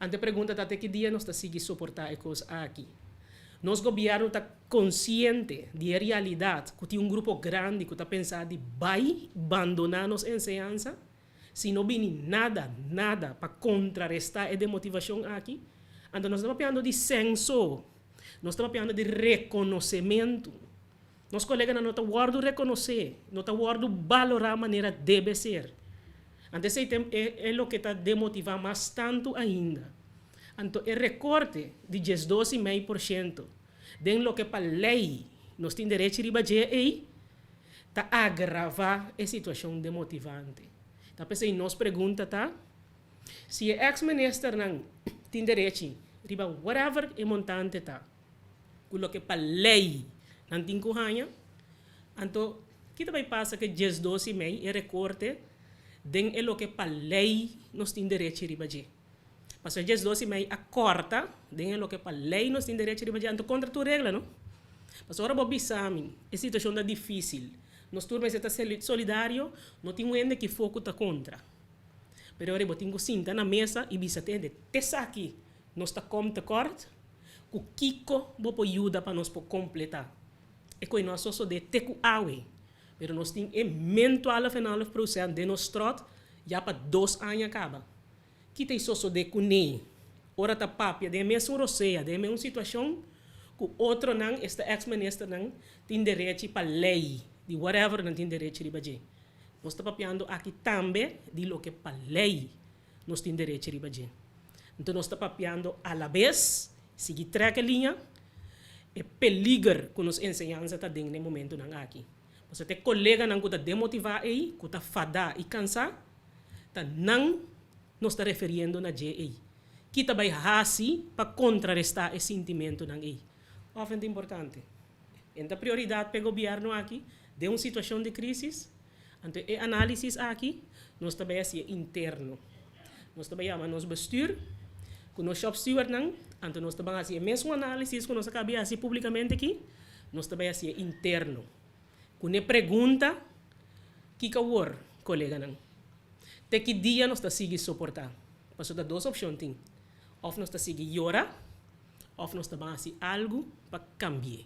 Anto e pregunta ta te ki dia nos ta sigui soportá e kos aki? Nos gobièrnu ta konsiente di e realidat ku tin un grupo grandi ku ta pensa di bai bandoná nos enseñansa si no bini nada, nada pa kontrarestá e demotivashon aki? Anto nos ta papiando di senso, nos ta papiando di rekonosementu. Nos koleganan no ta wòrdu rekonosé, no ta wòrdu balorá manera debe ser. Anto esei ta e loke ta demotivá mas tantu ainda. Anto e rekorte di 12,5% den loke pa lei nos tin derechi riba dje ei, ta agravá e situashon demotivante. Ta p'esei nos pregunta ta, si e eks ministernan tin derechi riba whatever e montante ta, ku loke pa lei nan tin ku haña, anto ki ta bai pasa ku e 12,5, e rekorte den e loke pa lei nos tin derechi riba dje? Pasobra e 12,5 a kòrta den e loke pa lei nos tin derechi riba dje, anto kontra tur regla, no? Pasobra ora bo bisa mi e situashon ta difísil, nos tur mester ta solidario, no tin un hende ki for ku ta kontra. Pero ora bo tin ku sinta na mesa i bisa te hende, T'esaki nos ta kom tekòrt, Ku kiko bo por yuda pa nos por kompletá e koe no a sosodé te ku awe? Pero nos tin e min 12,5% den nos stròt ya pa 2 aña kaba. Ki ta e sosodé kuné ora ta papia den e mesun rosea, den e mesun situashon ku otronan, esta eks ministernan, tin derechi pa lei di whatever nan tin derechi riba dje? Nos ta papiando aki tambe di loke pa lei nos tin derechi riba dje. Enton nos ta papiando alabes, sigui trek e liña, e peliger ku nos enseñansa ta den na e momentunan aki. Pasobra ta e koleganan ku ta demotivá ei, ku ta fadá i kansá, ta nan nos ta referiendo na dje ei. Ki ta bai hasi pa kontrarestá e sintimentunan ei? Òf en ta importante? En ta prioridat pa e gobièrnu aki den un situashon di krísis? Anto e análisis aki nos ta bai hasié interno. Nos ta bai yama nos bestuur ku nos shopstewardnan, anto nos ta ban hasi e mesun análisis ku nos a kaba di hasi públikamente aki, nos ta bai hasié interno. Ku n'e pregunta, Kiko awor, koleganan? Te ki dia nos ta sigui soportá? Pasobra ta dos opshon tin, òf nos ta sigui yora òf nos ta ban hasi algu pa kambi'é.